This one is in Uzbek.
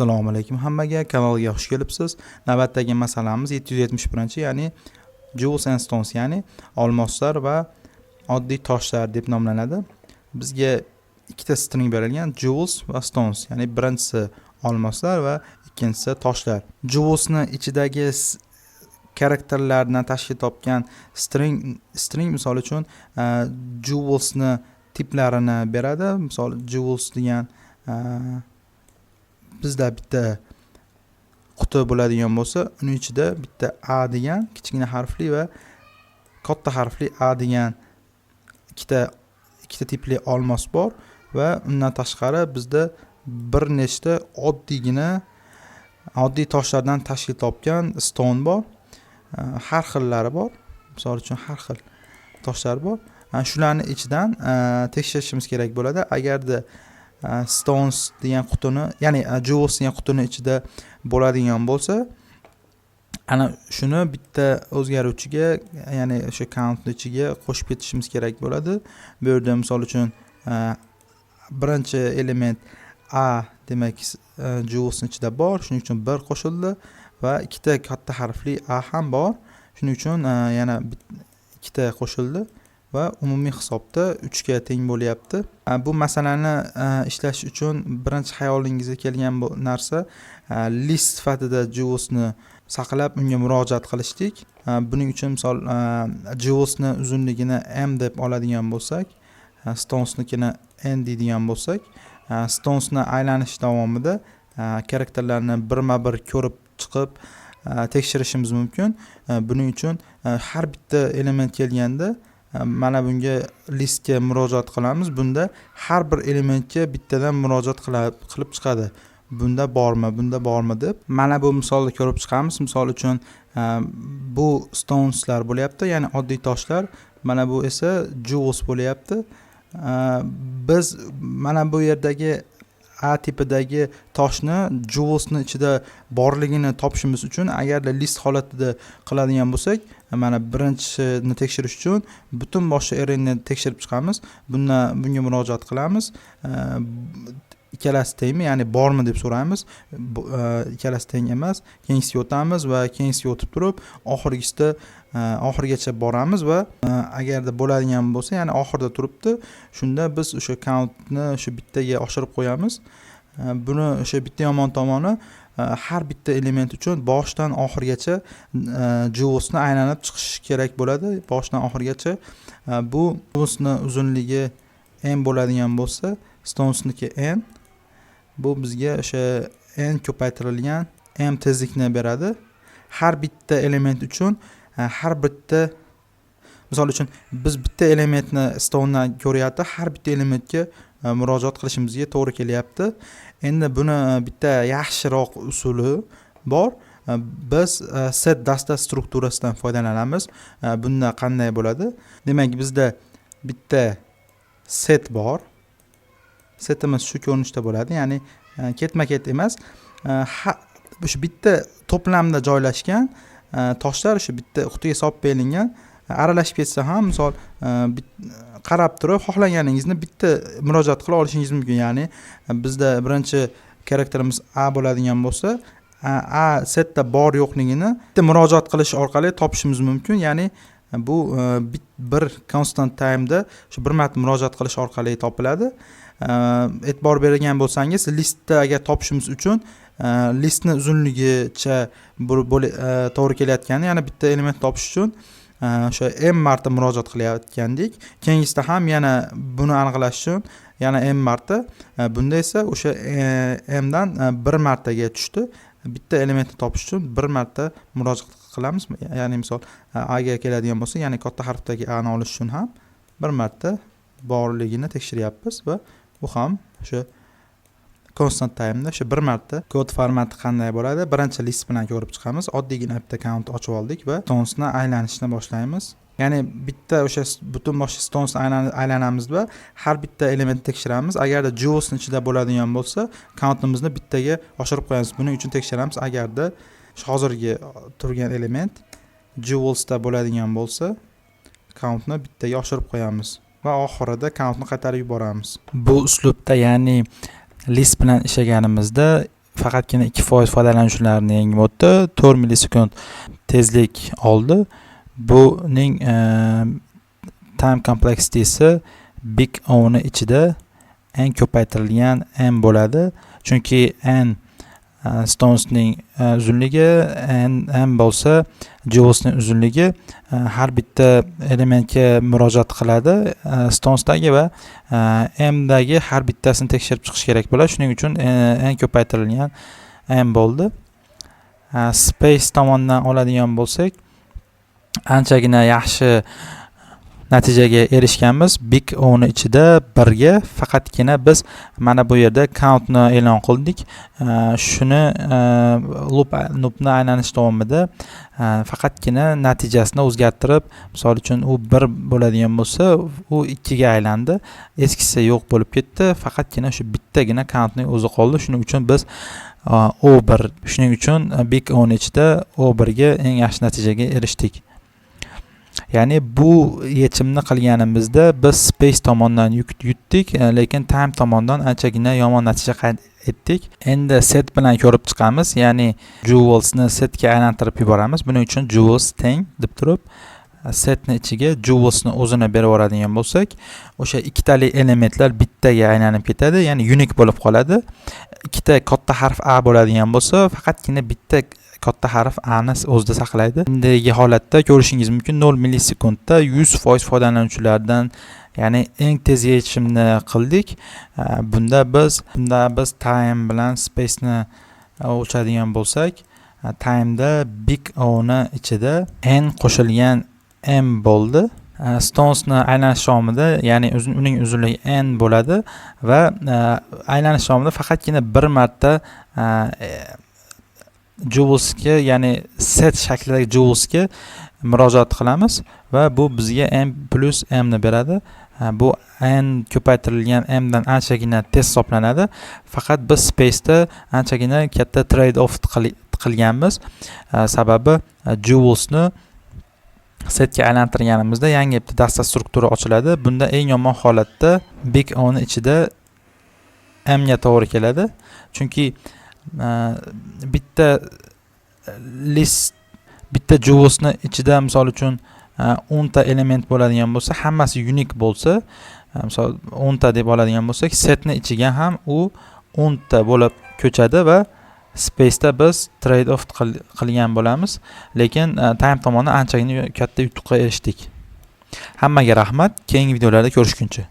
Assalomu alaykum hammaga, kanalga xush kelibsiz. Navbatdagi masalamiz 771, ya'ni Jewels and Stones, ya'ni olmoslar va oddiy toshlar deb nomlanadi. Bizga ikkita string berilgan: Jewels va Stones, ya'ni birinchisi olmoslar va ikkinchisi toshlar. Jewelsni ichidagi karakterlardan tashkil topgan string, misol uchun, Jewelsni tiplarini beradi. Misol, Jewels degan bizda bitta quti bo'ladigan bo'lsa, uni ichida bitta A degan kichkina harfli va katta harfli A degan ikkita tipli olmos bor va undan tashqari bizda bir nechta oddiygina oddiy toshlardan tashkil topgan stone bor. Har xillari bor, misol uchun, har xil toshlar bor. Shularni ichidan tekshirishimiz kerak bo'ladi. Agarda Stones degan qutini, ya'ni Jewels degan qutini ichida bo'ladigan bo'lsa, ana shuni bitta o'zgaruvchiga, ya'ni o'sha countni ichiga qo'shib ketishimiz kerak bo'ladi. Bu yerda, misol uchun, birinchi element A, demak, Jewelsni ichida bor, shuning uchun bir qo'shildi va ikkita katta harfli A ham bor, shuning uchun yana ikkita qo'shildi va umumiy hisobda uchga teng bo'lyapti. Bu masalani ishlash uchun birinchi xayolingizga kelgan bu narsa list sifatida Jewelsni saqlab, unga murojaat qilishlik. Buning uchun, misol, Jewelsni uzunligini m deb oladigan bo'lsak, Stonesnikini n deydigan bo'lsak, Stonesni aylanish davomida karakterlarni birma bir ko'rib chiqib tekshirishimiz mumkin. Buning uchun har bitta element kelganda mana bunga, listga murojaat qilamiz. Bunda har bir elementga bittadan murojaat qilib chiqadi, bunda bormi, bunda bormi deb. Mana bu misolda ko'rib chiqamiz. Misol uchun, bu stoneslar bo'lyapti, ya'ni oddiy toshlar, mana bu esa jewels bo'lyapti. Biz mana bu yerdagi A tipidagi toshni jewelsni ichida borligini topishimiz uchun, agarda list holatida qiladigan bo'lsak, mana birinchisini tekshirish uchun butun boshli arrayni tekshirib chiqamiz. Bundan bunga murojaat qilamiz, ikkalasi tengmi, ya'ni bormi deb so'raymiz. Ikkalasi teng emas, keyingisiga o'tamiz va keyingisiga o'tib turib, oxirgisida, oxirigacha boramiz va agarda bo'ladigan bo'lsa, ya'ni oxirida turibdi, shunda biz o'sha countni o'sha bittaga oshirib qo'yamiz. Buni o'sha bitta yomon tomoni, har bitta element uchun boshidan oxirigacha jewelsni aylanib chiqish kerak bo'ladi, boshidan oxirigacha. Bu jewelsni uzunligi m bo'ladigan bo'lsa, stonesniki n, bu bizga o'sha n ko'paytirilgan m tezlikni beradi har bitta element uchun. Har bitta, misol uchun, biz bitta elementni stonedan ko'ryapti, har bitta elementga murojaat qilishimizga to'g'ri kelyapti. Endi buni bitta yaxshiroq usuli bor. Biz set dasta strukturasidan foydalanamiz. Bunda qanday bo'ladi? Demak, bizda bitta set bor, setimiz shu ko'rinishda bo'ladi, ya'ni ketma ket emas, o'sha bitta to'plamda joylashgan toshlar o'sha bitta qutiga solib berilgan. Aralashib ketsa ham, misol, qarab turib, xohlaganingizni bitta murojaat qila olishingiz mumkin. Ya'ni bizda birinchi karakterimiz A bo'ladigan bo'lsa, A setda bor yo'qligini bitta murojaat qilish orqali topishimiz mumkin, ya'ni bu bir constant timeda shu bir marta murojaat qilish orqali topiladi. E'tibor bergan bo'lsangiz, listda agar topishimiz uchun listni uzunligicha to'g'ri kelayotgani, ya'ni bitta element topish uchun o'sha m marta murojaat qilayotgandik. Keyingisida ham yana buni aniqlash uchun yana m marta, bunda esa o'sha mdan bir martaga tushdi. Bitta elementni topish uchun bir marta murojaat qilamiz, ya'ni misol, a ga keladigan bo'lsa, ya'ni katta harfdagi a ni olish uchun ham bir marta borligini tekshiryapmiz va bu ham o'sha constant timeda o'sha bir marta. Kod formati qanday bo'ladi? Birinchi list bilan ko'rib chiqamiz. Oddiygina bitta count ochib oldik va stonesni aylanishni boshlaymiz, ya'ni bitta o'sha butun boshli stonesni aylanamiz va har bitta elementni tekshiramiz. Agarda jewelsni ichida bo'ladigan bo'lsa, countimizni bittaga oshirib qo'yamiz. Buning uchun tekshiramiz: agarda hozirgi turgan element jewelsda bo'ladigan bo'lsa, countni bittaga oshirib qo'yamiz va oxirida countni qaytarib yuboramiz. Bu uslubda, ya'ni list bilan ishlaganimizda Faqatgina 2% foydalanuvchilarni yengib o'tdi, 4 millisekund tezlik oldi. Buning time complexitysi big O'ni ichida n ko'paytirilgan m bo'ladi, chunki n stonesning uzunligi, n m bo'lsa jewelsning uzunligi. Har bitta elementga murojaat qiladi stonesdagi va mdagi har bittasini tekshirib chiqish kerak bo'ladi. Shuning uchun n ko'paytirilgan m bo'ldi. Space tomondan oladigan bo'lsak, anchagina yaxshi natijaga erishganmiz. Big O'ni ichida birga faqatgina biz mana bu yerda countni e'lon qildik. Shuni loopni aylanish davomida faqatgina natijasini o'zgartirib, misol uchun, u bir bo'ladigan bo'lsa, u ikkiga aylandi, eskisi yo'q bo'lib ketdi, faqatgina shu bittagina countning o'zi qoldi. Shuning uchun biz O bir, shuning uchun big O'ni ichida O birga eng yaxshi natijaga erishdik. Ya'ni bu yechimni qilganimizda biz space tomondan yutdik, lekin time tomondan anchagina yomon natija qayd etdik. Endi set bilan ko'rib chiqamiz, ya'ni jewelsni setga aylantirib yuboramiz. Buning uchun jewels teng deb turib, setni ichiga jewelsni o'zini berib yuboradigan bo'lsak, o'sha ikkitali elementlar bittaga aylanib ketadi, ya'ni unique bo'lib qoladi. Ikkita katta harf a bo'ladigan bo'lsa, faqatgina bitta katta harf a ni o'zida saqlaydi. Endigi holatda ko'rishingiz mumkin, 0 millisekundda 100% foydalanuvchilardan, ya'ni eng tez yechimni qildik. Bunda biz time bilan spaceni o'lchadigan bo'lsak, timeda big O'ni ichida n qo'shilgan m bo'ldi. Stonesni aylanish davomida, ya'ni uning uzunligi n bo'ladi va aylanish davomida faqatgina bir marta jewelsga, ya'ni set shaklidagi jewelsga murojaat qilamiz va bu bizga n plyus m ni beradi. Bu n ko'paytirilgan m dan anchagina tez hisoblanadi. Faqat biz spaceda anchagina katta trade off qilganmiz, sababi jewelsni setga aylantirganimizda yangi bitta dasta struktura ochiladi. Bunda eng yomon holatda big O'ni ichida m ga to'g'ri keladi, chunki bitta list, bitta jewelsni ichida, misol uchun, 10 ta element bo'ladigan bo'lsa, hammasi unique bo'lsa, misol 10 ta deb oladigan bo'lsak, setni ichiga ham u 10 ta bo'lib ko'chadi va spaceda biz trade off qilgan bo'lamiz, lekin time tomondan anchagina katta yutuqqa erishdik. Hammaga rahmat, keyingi videolarda ko'rishguncha.